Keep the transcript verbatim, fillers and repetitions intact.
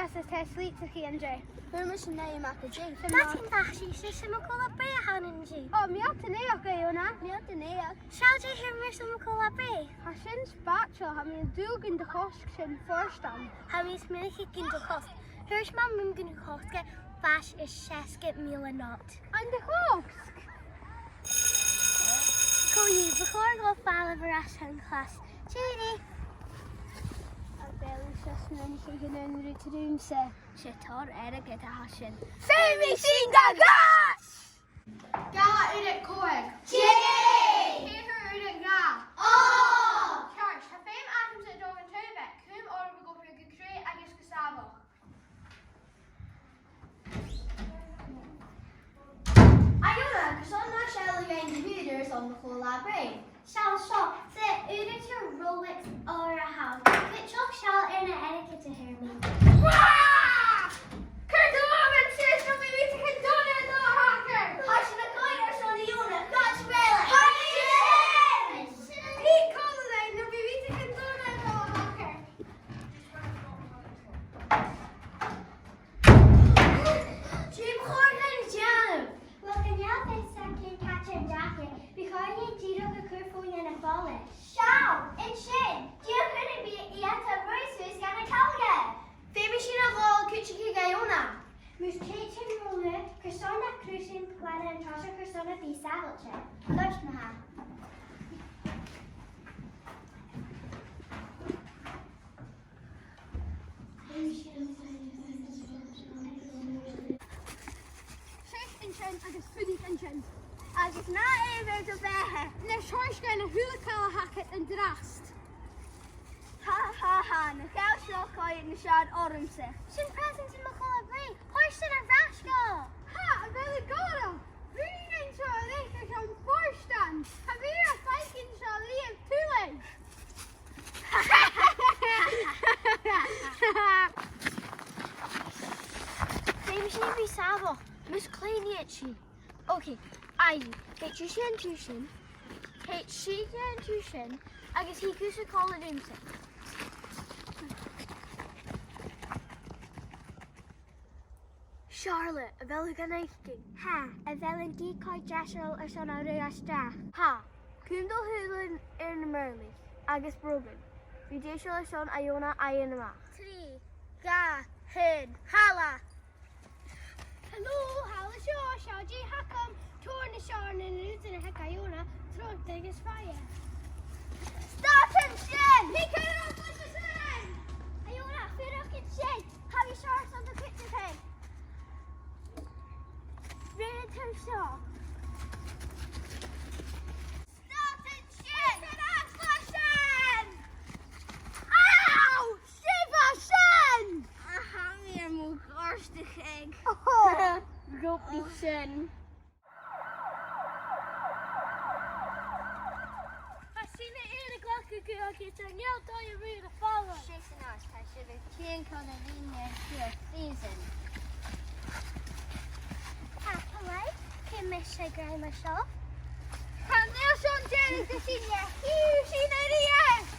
Is e test lìteach a th' ann an-diugh. Feumaidh sinn an aghaidh a-mach an-diugh. Madainn mhath, 's e sinn mo chùlaibh brèagha a th' ann an-diugh. Ò, meal do naidheachd, Iona, meal do naidheachd. Seall dè fhuair mise mo chùlaibh brèagha. Tha sin spaideil, tha mi an dùil gun do chosg sin furasta. Tha mi a' smaoineachadh gun do chosg. Thuirt Mam rium gun do chosg e faisg air seasgad mìle not. An do chosg? Co-dhiù, bu chòir dhomh falbh air ais dhan chlas. Tìoraidh! A bheil sibh a' smaoineachadh gun aon rud riumsa? 'S e tòrr airgid a tha sin. Feumaidh sinn dà ghas! Dhà uiread còig. Yay! Ceithir uiread dhà. Ò! Ceart, tha feum agamsa a' dol dhan taigh-bheag. Cùm orm a' gabhail gu cruaidh agus gu sàmhach. A Iona, carson nach seall thu dhuinn do dh'ùghdair airson mo chùlaibh brèagha? Seall seo, 's e ùghdarras Rolex òir a th' ann. Cuideachd seall air na h-airgead a fhuair mi. Cuir do làmhan sìos, no bidh mi a' dèanamh dona do thacar. Tha sinn a' coimhead airson Iona, gabh mo leisgeul. Tha sinn a' coimhead air, no bidh mi a' dèanamh dona do thacar. Dè bu chòir dhuinn a dhèanamh? Uill, chan eil fhios againn càit an deach e. Bu chòir dhuinn dìreach a chur fon a' phola. Seall, an sin, dìreach air am bi iad a' ruith suas gu na caillte. Feumaidh sinn a dhol a' cuideachadh Iona. Mus tèid sinn ro luath, carson nach cuir sinn glan an toiseach carson a bhith sàbhailte? Goirt ma-thà. Seas an sin agus fuirich an sin. Agus na èibhir do bheatha. Nis, thoir dhuinn a h-uile càil a th' agad an-dràsta. Ha, ha, ha, nach eil seo a' coimhead nas fheàrr ormsa. Sin present airson mo chùlaibh brèagha. Thoir sin air ais dhomh. Ha, a bheil thu gorta? Bidh mi an seo a' leigeil airson furasta. Tha mi air faicinn seo leam tuilleadh. Feumaidh sinn a bhith sàmhach, mus cleachd iad sinn. Ok, aidh, thèid sibhse an taobh sin, thèid sibhse an taobh sin, agus thèid thusa còmhla riumsa. Searlaidh, a bheil thu gan fhaicinn? Tha, a bheil an decoy deiseil airson a ruith a-steach? Tha, cùm do shùilean air na murlaich agus brògan. Bi deiseil airson Iona fhaighinn a-mach. Trì, dhà, aon, thalla! Hello, thalla seo, seo dè th' agam. Tabhair na seòrsa nan rùdan a th' aig Iona, trobhad agus faigh e. Stad an sin! Thig air ais leis a sin! Iona, fuirich an sin! Tha mi seo airson do chuideachadh. Rinn thu seo. Stad an sin! Thig air ais leis a sin! Ow! Sibh a sin! A, tha mi air mo ghortachadh. Rubbish sin. Tha sinne air a ghlacadh gu agad, chan eil dòigh a-riamh a' falbh. Seas a-nis, tha sibh air tighinn chun a' bhìdeo seo, seasan. Tapadh leibh, cò mise gu math seo? Chan eil seo deiseil do sinne, chì sinn a-rithist!